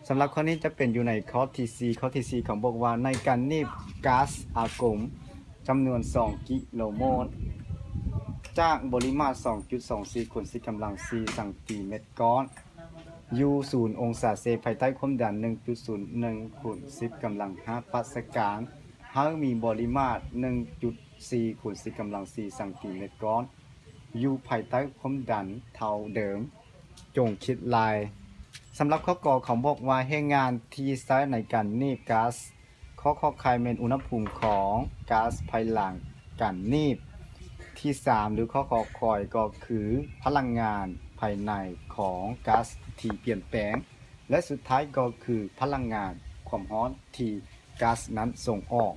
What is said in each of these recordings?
ສຳລັບຂໍ້ນີ້ຈະເປັນຢູ່ໃນຂໍ້ທີສີ່. ຂໍ້ທີສີ່ເຂົາບອກວ່າ ໃນການໜີບກາສອາກົງຈຳນວນສອງກິໂລໂວນ ຈາກບໍລິມາດສອງຈຸດສອງສີ່ຄູນສິບກຳລັງສີ່ຊັງຕີແມັດກ້ອນ ຢູ່ສູນອົງສາເຊ ພາຍໃຕ້ຄວາມດັນໜຶ່ງຈຸດສູນໜຶ່ງຄູນສິບກຳລັງຫ້າປາສະການ ໃຫ້ມີບໍລິມາດໜຶ່ງຈຸດສີ່ຄູນສິບກຳລັງສີ່ຊັງຕີແມັດກ້ອນ ຢູ່ພາຍໃຕ້ຄວາມດັນເທົ່າເດີມ. ຈົ່ງຄິດລາຍ. ສຳລັບຂໍ້ ກ ເຂົາບອກວ່າ ແຮງງານທີ່ໃຊ້ໃນການໜີບກາສ. ຂໍ້ ຂໍໄຂ່ ແມ່ນອຸນຫະພູມຂອງກາສພາຍຫຼັງການໜີບ. ທີສາມ ຫຼື ຂໍ້ ຂໍຄວາຍ ກໍຄືພະລັງງານພາຍໃນຂອງກາສທີ່ປ່ຽນແປງ ແລະ ສຸດທ້າຍກໍຄືພະລັງງານຄວາມຮ້ອນທີ່ກາສນັ້ນສົ່ງອອກ.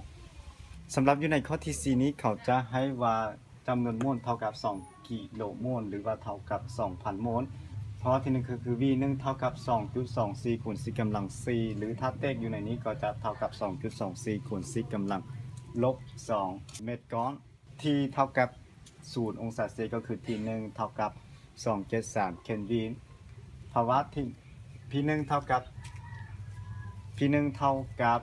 ສຳລັບຢູ່ໃນຂໍ້ທີສີ່ນີ້ ເຂົາຈະໃຫ້ວ່າ ຈຳນວນໂມນເທົ່າກັບສອງກິໂລໂມນ ຫຼືວ່າເທົ່າກັບສອງພັນໂມນ. ພາວະທີໜຶ່ງກໍຄື V ໜຶ່ງເທົ່າກັບສອງຈຸດສອງສີ່ຄູນສິບກຳລັງສີ່ ຫຼື ຖ້າແຕກຢູ່ໃນນີ້ກໍຈະເທົ່າກັບສອງຈຸດສອງສີ່ຄູນສິບກຳລັງລົບສອງແມັດກ້ອນ. T ເທົ່າກັບສູນອົງສາເຊ ກໍຄື T ໜຶ່ງເທົ່າກັບສອງເຈັດສາມເຄນວິນ. ພາວະທີ່ P ໜຶ່ງເທົ່າກັບ P ໜຶ່ງເທົ່າກັບ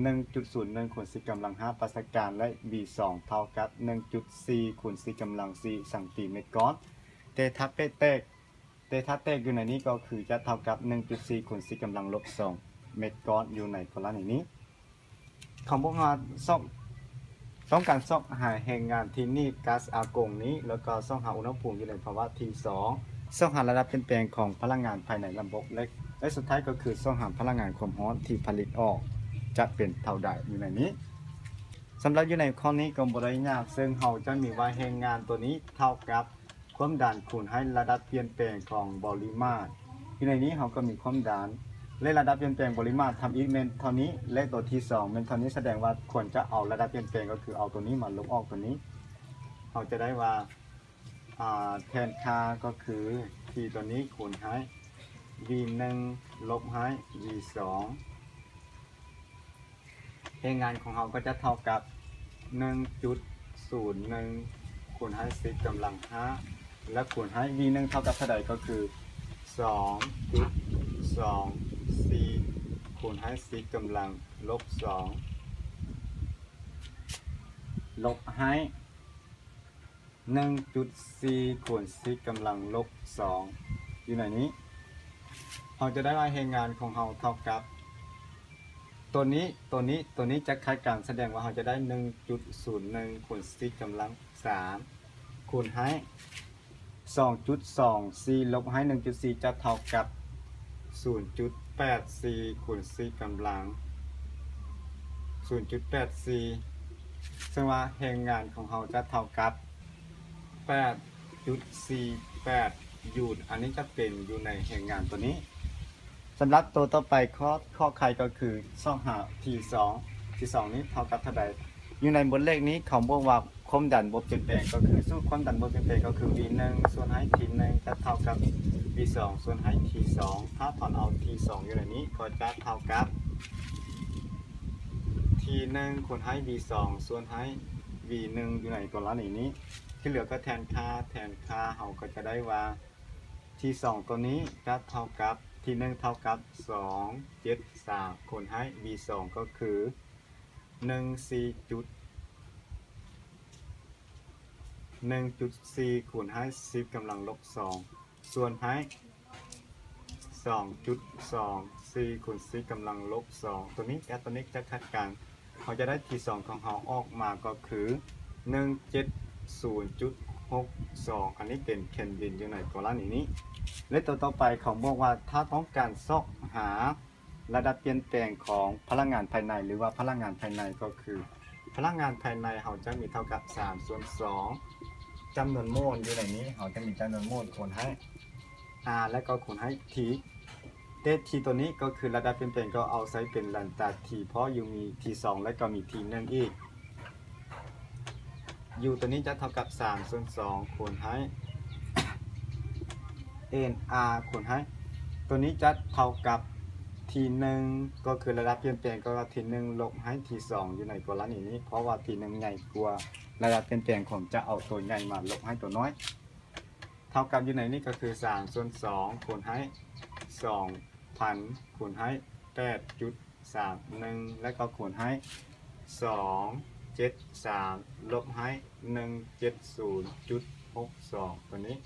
ໜຶ່ງຈຸດສູນໜຶ່ງຄູນສິບກຳລັງຫ້າປາສະການ ແລະ V ສອງເທົ່າກັບໜຶ່ງຈຸດສີ່ຄູນສິບກຳລັງສີ່ຊັງຕີແມັດກ້ອນ. ແຕ່ຖ້າເປັນແຕກ ແຕ່ຖ້າແຕກຢູ່ໃນນີ້ກໍຄືຈະເທົ່າກັບໜຶ່ງຈຸດສີ່ຄູນສິບກຳລັງລົບສອງແມັດກ້ອນ ຢູ່ໃນກໍລະນີນີ້. ເຂົາບອກວ່າຊອກ ຕ້ອງການຊອກຫາແຮງງານທີ່ໜີບກາສອາກົງນີ້ ແລ້ວກໍຊອກຫາອຸນຫະພູມຢູ່ໃນພາວະທີສອງ ຊອກຫາລະດັບປ່ຽນແປງຂອງພະລັງງານພາຍໃນລະບົບ ແລະ ແລະ ສຸດທ້າຍກໍຄືຊອກຫາພະລັງງານຄວາມຮ້ອນທີ່ຜະລິດອອກຈະເປັນເທົ່າໃດຢູ່ໃນນີ້. ສຳລັບຢູ່ໃນຂໍ້ນີ້ກໍບໍ່ໄດ້ຍາກ ເຊິ່ງເຮົາຈະມີວ່າແຮງງານຕົວນີ້ເທົ່າກັບ ຄວາມດັນຄູນໃຫ້ລະດັບປ່ຽນແປງຂອງບໍລິມາດ. ຢູ່ໃນນີ້ເຮົາກໍມີຄວາມດັນ ແລະ ລະດັບປ່ຽນແປງບໍລິມາດທຳອິດແມ່ນເທົ່ານີ້ ແລະ ຕົວທີສອງແມ່ນເທົ່ານີ້ ສະແດງວ່າຄວນຈະເອົາລະດັບປ່ຽນແປງ ກໍຄືເອົາຕົວນີ້ມາລົບອອກຕົວນີ້. ເຮົາຈະໄດ້ວ່າ ອາ ແທນຄ່າກໍຄື T ຕົວນີ້ຄູນໃຫ້ V ໜຶ່ງລົບໃຫ້ V ສອງ ແຮງງານຂອງເຮົາກໍຈະເທົ່າກັບໜຶ່ງຈຸດສູນໜຶ່ງຄູນໃຫ້ສິບກຳລັງຫ້າ ແລະ ຄູນໃຫ້ V ໜຶ່ງເທົ່າກັບເທົ່າໃດ ກໍຄືສອງຈຸດສອງສີ່ຄູນໃຫ້ສິບກຳລັງລົບສອງ ລົບໃຫ້ ໜຶ່ງຈຸດສີ່ຄູນສິບກຳລັງລົບສອງ ຢູ່ໃນນີ້ ເຮົາຈະໄດ້ວ່າແຮງງານຂອງເຮົາເທົ່າກັບ ຕົວນີ້ ຕົວນີ້ ຕົວນີ້ຈະຂັດກັນ ສະແດງວ່າເຮົາຈະໄດ້ໜຶ່ງຈຸດສູນໜຶ່ງຄູນສິບກຳລັງສາມ ຄູນໃຫ້ສອງຈຸດສອງສີ່ລົບໃຫ້ໜຶ່ງຈຸດສີ່ ຈະເທົ່າກັບສູນຈຸດແປດສີ່ຄູນສິບກຳລັງສູນຈຸດແປດສີ່ ເຊິ່ງວ່າແຮງງານຂອງເຮົາຈະເທົ່າກັບ ແປດຈຸດສີ່ແປດ Joule ອັນນີ້ຈະເປັນຢູ່ໃນແຮງງານຕົວນີ້. ສຳລັບຕົວຕໍ່ໄປ ຂໍ້ ຂໍ້ໄຂກໍຄືຊອກຫາ T ສອງ T ສອງນີ້ເທົ່າກັບເທົ່າໃດ? ຢູ່ໃນບົດເລກນີ້ເຂົາບອກວ່າຄວາມດັນບໍ່ປ່ຽນແປງ ກໍຄືສູດຄວາມດັນບໍ່ປ່ຽນແປງກໍຄື V ໜຶ່ງສ່ວນໃຫ້ T ໜຶ່ງຈະເທົ່າກັບ V ສອງສ່ວນໃຫ້ T ສອງ ຖ້າຖອນເອົາ T ສອງຢູ່ໃນນີ້ກໍຈະເທົ່າກັບ T ໜຶ່ງຄູນໃຫ້ V ສອງສ່ວນໃຫ້ V ໜຶ່ງຢູ່ໃນກໍລະນີນີ້ ທີ່ເຫຼືອກໍແທນຄ່າ ແທນຄ່າເຮົາກໍຈະໄດ້ວ່າ T ສອງຕົວນີ້ຈະເທົ່າກັບ T ໜຶ່ງເທົ່າກັບສອງເຈັດສາມຄູນໃຫ້ V ສອງກໍຄືໜຶ່ງສີ່ຈຸດ ໜຶ່ງຈຸດສີ່ຄູນໃຫ້ສິບກຳລັງລົບສອງ ສ່ວນໃຫ້ສອງຈຸດສອງສີ່ຄູນສິບກຳລັງລົບສອງ ຕົວນີ້ກັບຕົວນີ້ຈະຂັດກັນ ເຮົາຈະໄດ້ T ສອງຂອງເຮົາອອກມາກໍຄືໜຶ່ງເຈັດສູນຈຸດຫົກສອງ ອັນນີ້ເປັນເຄນວິນຢູ່ໃນກໍລະນີນີ້ ແລະ ຕົວຕໍ່ໄປເຂົາບອກວ່າ ຖ້າຕ້ອງການຊອກຫາລະດັບປ່ຽນແປງຂອງພະລັງງານພາຍໃນ ຫຼືວ່າພະລັງງານພາຍໃນກໍຄື ພະລັງງານພາຍໃນເຮົາຈະມີເທົ່າກັບສາມສ່ວນສອງ ຈຳນວນໂມນຢູ່ໃນນີ້ ເຮົາຈະມີຈຳນວນໂມນຄູນໃຫ້ R ແລະກໍຄູນໃຫ້ T ແຕ່ T ຕົວນີ້ກໍຄືລະດັບປ່ຽນແປງ ກໍເອົາໃຊ້ເປັນແລນຕາ T ເພາະຢູ່ມີ T ສອງ ແລະກໍມີ T ໜຶ່ງອີກ U ຕົວນີ້ຈະເທົ່າກັບສາມສ່ວນສອງຄູນໃຫ້ N R ຄູນໃຫ້ ຕົວນີ້ຈະເທົ່າກັບ T ໜຶ່ງ ກໍຄືລະດັບປ່ຽນແປງ ກໍວ່າ T ໜຶ່ງລົບໃຫ້ T ສອງຢູ່ໃນກໍລະນີນີ້ ເພາະວ່າ T ໜຶ່ງໃຫຍ່ກວ່າ ລະດັບປ່ຽນແປງຂອງຈະເອົາຕົວໃຫຍ່ມາລົບໃຫ້ຕົວນ້ອຍ ເທົ່າກັບຢູ່ໃນນີ້ກໍຄືສາມສ່ວນສອງຄູນໃຫ້ສອງພັນຄູນໃຫ້ ແປດຈຸດສາມໜຶ່ງ ແລ້ວກໍຄູນໃຫ້ສອງເຈັດສາມ ລົບໃຫ້ໜຶ່ງເຈັດສູນຈຸດຫົກສອງ ຕົວນີ້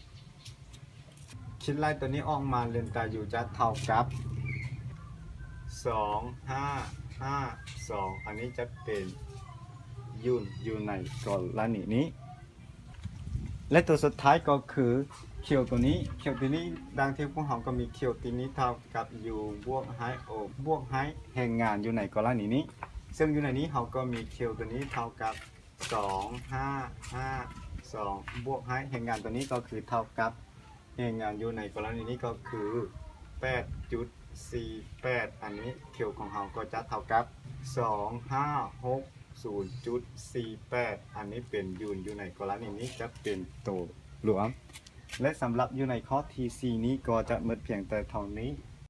ຄິດໄລ່ຕົວນີ້ອອກມາ ເລນຕາຢູຈະເທົ່າກັບສອງຫ້າຫ້າສອງ ອັນນີ້ຈະເປັນຢູນຢູ່ໃນກໍລະນີນີ້ ແລະ ຕົວສຸດທ້າຍກໍຄືຄຽວຕົວນີ້ ຄຽວຕົວນີ້ ດັ່ງທີ່ພວກເຮົາກໍມີຄຽວຕົວນີ້ເທົ່າກັບຢູບວກໃຫ້ໂອບວກໃຫ້ແຮງງານຢູ່ໃນກໍລະນີນີ້ ເຊິ່ງຢູ່ໃນນີ້ເຮົາກໍມີຄຽວຕົວນີ້ເທົ່າກັບສອງຫ້າຫ້າສອງ ບວກໃຫ້ແຮງງານຕົວນີ້ກໍຄືເທົ່າກັບ ແຮງງານຢູ່ໃນກໍລະນີນີ້ກໍຄືແປດຈຸດສີ່ແປດ ອັນນີ້ຄຽວຂອງເຮົາກໍຈະເທົ່າກັບສອງຫ້າຫົກສູນຈຸດສີ່ແປດ ອັນນີ້ເປັນຢູນຢູ່ໃນກໍລະນີນີ້ຈະເປັນໂຕລວມ ແລະ ສຳລັບຢູ່ໃນຂໍ້ທີສີ່ນີ້ກໍຈະໝົດພຽງແຕ່ເທົ່ານີ້.